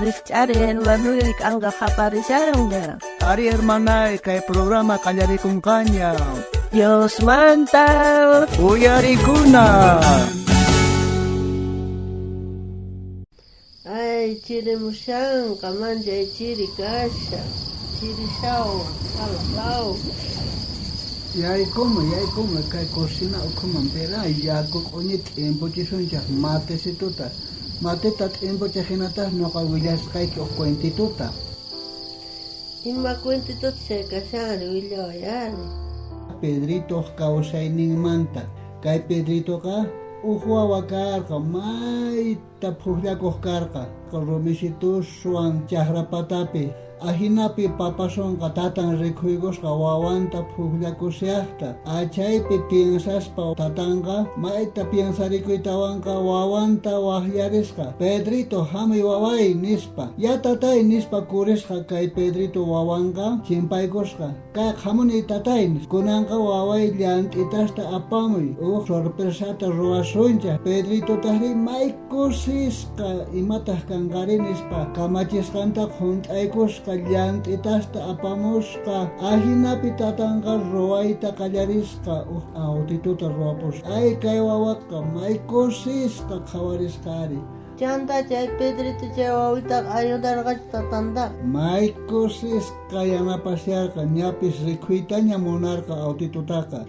Rijch'ariy hermanoy, k'anqa qaparishanña. Ari hermanay, kay programa qallarikunqaña. Diosmanta Uyarikuna. Ay, chirimushanqa, manchay chiri kashan. Chirishawan, alaw. Yaykuma, yaykuma, kay cocina ukhuman, pero yaku q'uñi t'impuchisunchej matecituta. Mateta t'impuchej hinataq noqa willasqayki uj cuentituta. Ima cuentituta chay kashanri, willaway ari. Pedritoq kawsayninmanta. Kay Pedritoqa uj wawa karqa, mayta phujllakuq karqa, rumisituswan chaqra patapi. Ajinapi papasonqa tatan rikhuykusqa wawanta phujllakushaqta. Achaypi piensaspa tatanqa mayta piensarikuytawanqa wawanta waqllarisqa. Pedrito, hamuy waway nispa. Ya tatay nispa kurisqa kay Pedrito wawanqa chimpaykusqa. Kay hamuni tatay nispa. Kunanqa waway llant'itasta apamuy. Uj sorpresata ruwasunchaq. Pedrito tajri may kusisqa imataq kanqari nispa. Kamachisqanta junt'aykusqa llant'itasta apamusqa. Ajinapi tatanqa ruwayta qallarisqa uj autituta ruwapusqa. Ay kay wawaqa may kusisqa qhawarisqa ari. Chanta chay Pedrito chay wawitaqa ayudarqachu tatanta? May kusisqa yanapasharqa, ñapis rikhuytaña munarqa autitutaqa.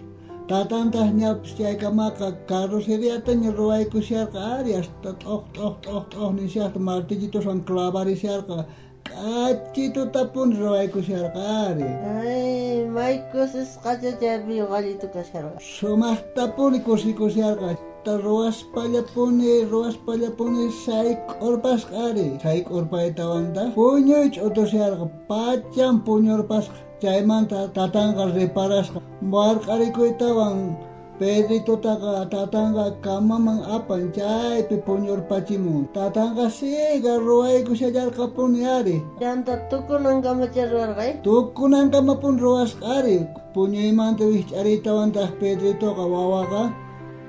Tatantaq ñapis chaykamaqa carroceriataña ruwaykusharqa ari hasta t'uq t'uq t'uq t'uq nishaqta martillituswan clavarisharqa. K'achitutapuni ruwaykusharqa ari. Ay, may kusisqacha chaypi yuqallitu kasharqa. Sumaqtapuni kusikusharqa. Ruwaspallapuni, ruwaspallapuni sayk'urpasqa ari. Sayk'urpaytawantaq puñuy ch'utusharqa, pachan puñurpasqa. Chaymanta tatanqa reparasqa. Warq'arikuytawan Pedritotaqa tatanqa kamaman apan chaypi puñurpachimun. Tatanqa siga ruwaykushallarqapuni ari. Chanta tukunankamacha ruwarqa? Tukunankamapuni ruwasqa ari. Puñuymanta wijch'ariytawantaq Pedritoqa wawaqa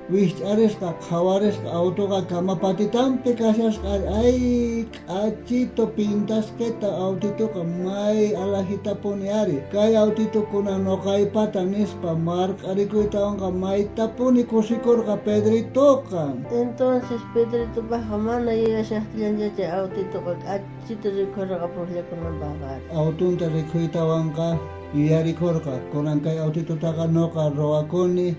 wijch'arisqa, qhawarisqa autoqa kama patitanpi kashasqa ari. Ay, k'achito pintasqita autituqa may alajitapuni ari. Kay autitukuna noqaypata nispa marq'arikuytawanqa maytapuni kusikurqa Pedritoqa. Entonces Pedritopaqqa mana yuyashaqtillancha chay autituqa k'achito rikhurqa pujllakunanpaqqa ari. Autunta rikhuytawanqa yuyarikurqa. Kunan kay autitutaqa noqa ruwakuni,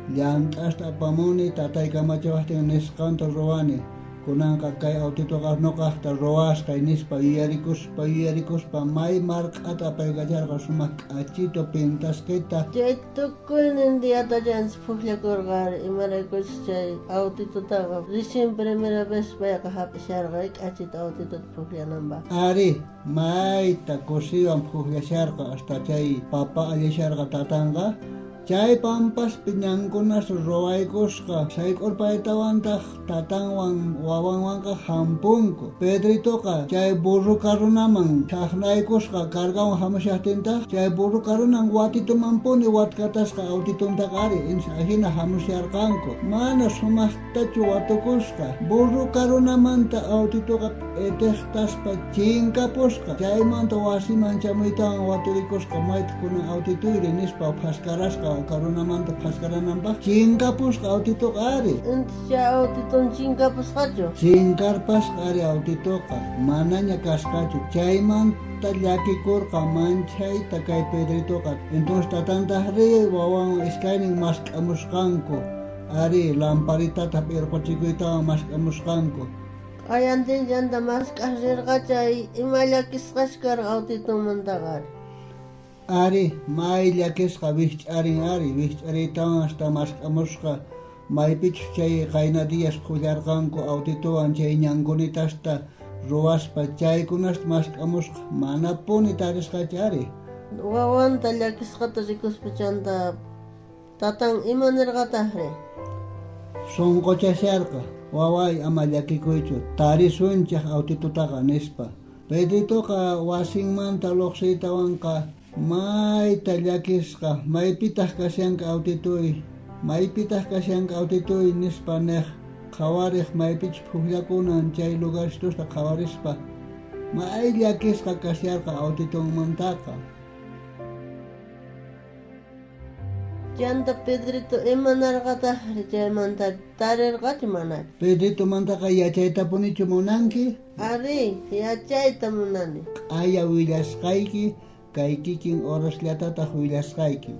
llant'asta apamuni, tatay kamachawaqtin nisqanta ruwani. Kunanqa kay autituqa noqaqta ruwasqay nispa yuyarikuspa, yuyarikuspa may marq'ata apaykacharqa sumaq k'achito pintasqita. Chay tukuynin diata chanchis pujllakurqa ari, imaraykuchus chay autitutaqa recién primera vez payqa hap'isharqa k'achito autituta pujllananpaq. Ari, mayta kusiywan pujllasharqa hasta chay papa allisharqa tatanqa. Chay pampaspi ñankunas ruwaykusqa sayk'urpaytawantaq tatanwan wawanwanqa hampunku. Pedritoqa chay burro karunaman chaqnaykusqa cargawan hamushaqtintaq chay burro karunan watitumanpuni watkatasqa autituntaqa ari ajina hamusharqanku. Mana sumaqtachu watukusqa. Burro karunamanta autituqa p'itiqtaspa chinkapusqa. Chaymanta wasiman chamuytawan waturikusqa maytaq kunan autituyri nispa phaskarasqa karunamanta phaskarananpaq chinkapusqa autituqa ari. Entonces chay autitun chinkapusqachu? Chinkarpasqa ari autituqa, manaña kasqachu. Chaymanta llakikurqa manchayta kay Pedritoqa. Entonces tatantaq ri wawan iskaynin mask'amusqanku. Ari lamparitata p'irquchikuytawan mask'amusqanku. Q'ayantin chanta mask'aq rirqa chay ima llakisqachu karqa autitunmantaqa ari. Ari, may llakisqa wijch'arin ari, wijch'ariytawan hasta mask'amusqa maypichus chay qayna días phullarqanku autituwan chay ñankunitasta ruwaspa chaykunasta mask'amusqa manapuni tarisqachu ari. Wawanta llakisqata rikuspa chanta tatan ima nirqataqri? Sunquchasharqa, waway ama llakikuychu, tarisunchaq autitutaqa nispa. Pedritoqa wasinmanta lluqsiytawanqa mayta llakisqa, maypitaq kashanka autituy, maypitaq kashanka autituy nispa nej qhawariq maypichus phujllakunan chay lugarsitusta qhawarispa. May llakisqa kasharqa autitunmantaqa. Chanta Pedrito imanarqatajri chaymanta tarerqachu manachu? Pedritomantaqa yachaytapunichu munanki? Arí, yachayta munani. Q'aya willasqayki, kay kikin horasllatataj willasqayki.